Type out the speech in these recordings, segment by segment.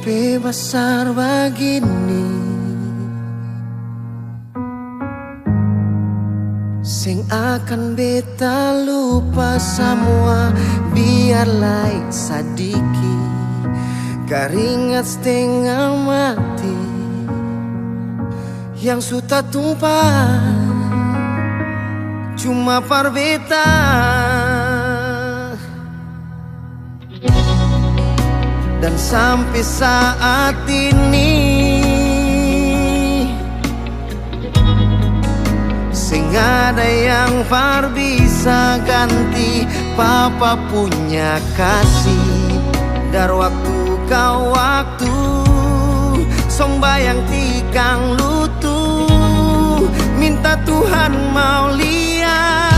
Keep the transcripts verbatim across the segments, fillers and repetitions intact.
Pe basar bagini, seng akan beta lupa samua, biar lai sadiki karingat stenga mati yang su tatumpa cuma par beta. Dan sampe saat ini, seng ada yang par bisa ganti papa punya kasih. Dari waktu ka waktu, sombayang tikang lutu, minta Tuhan mau lia.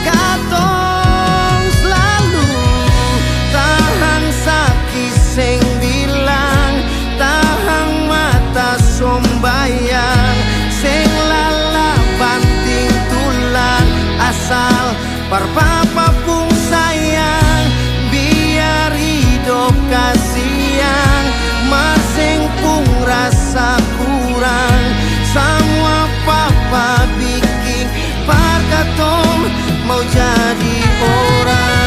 Katong slalu tahang saki seng bilang, tahang mata sombayang, seng lala banting tulang, asal par papa pung sayang, biar hidop kasiang, mar seng pung rasa kurang, samua papa biking par katong mau jadi orang.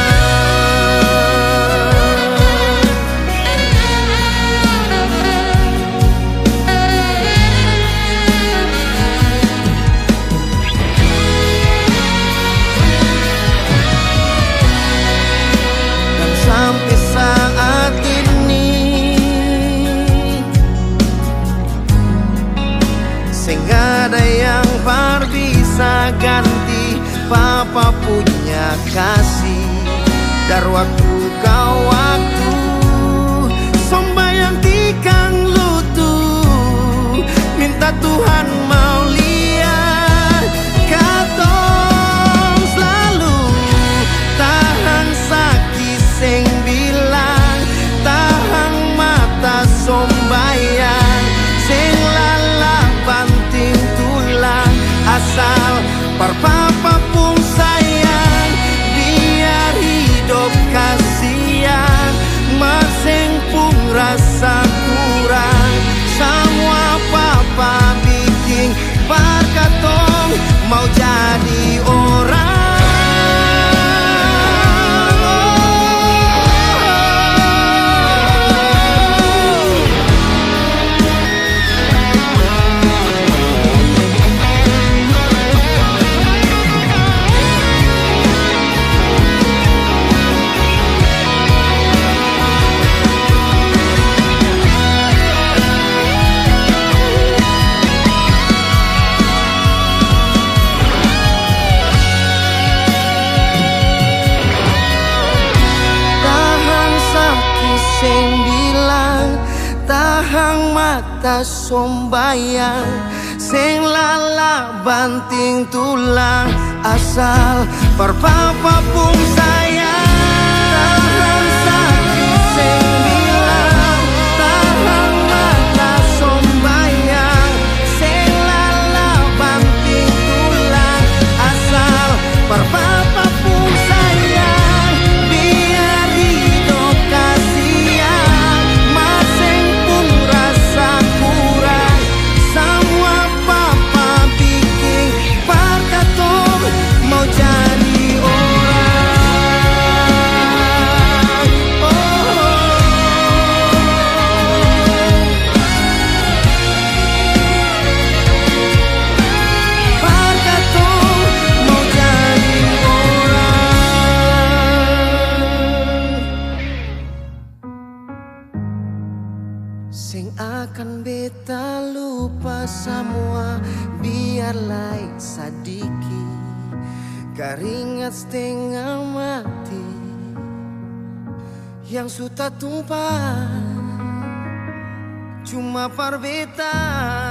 Dan sampe saat ini, seng ada yang par bisa ganti papa punya kasih. Dari waktu ka waktu, sombayang tikang lutu, minta Tuhan mau lia. Katong slalu tahang saki seng bilang, tahang mata sombayang, seng lala banting tulang, asal par papa pung sayang, biar hidop kasiang, mar seng pung rasa kurang, samua papa biking par katong mau jadi orang. Tahang saki seng bilang, tahang mata sombayang, seng lala banting tulang, asal par papa pung sayang. Tahang saki seng bilang, tahang mata sombayang, seng lala banting tulang, asal par papa pung sayang, biar hidop kasiang, mar seng pung rasa kurang, samua papa biking par katong mau jadi orang. Oh, par katong mau jadi orang. Seng akan beta lupa samua, biar lai sadiki karingat stenga mati yang su tatumpa cuma par beta.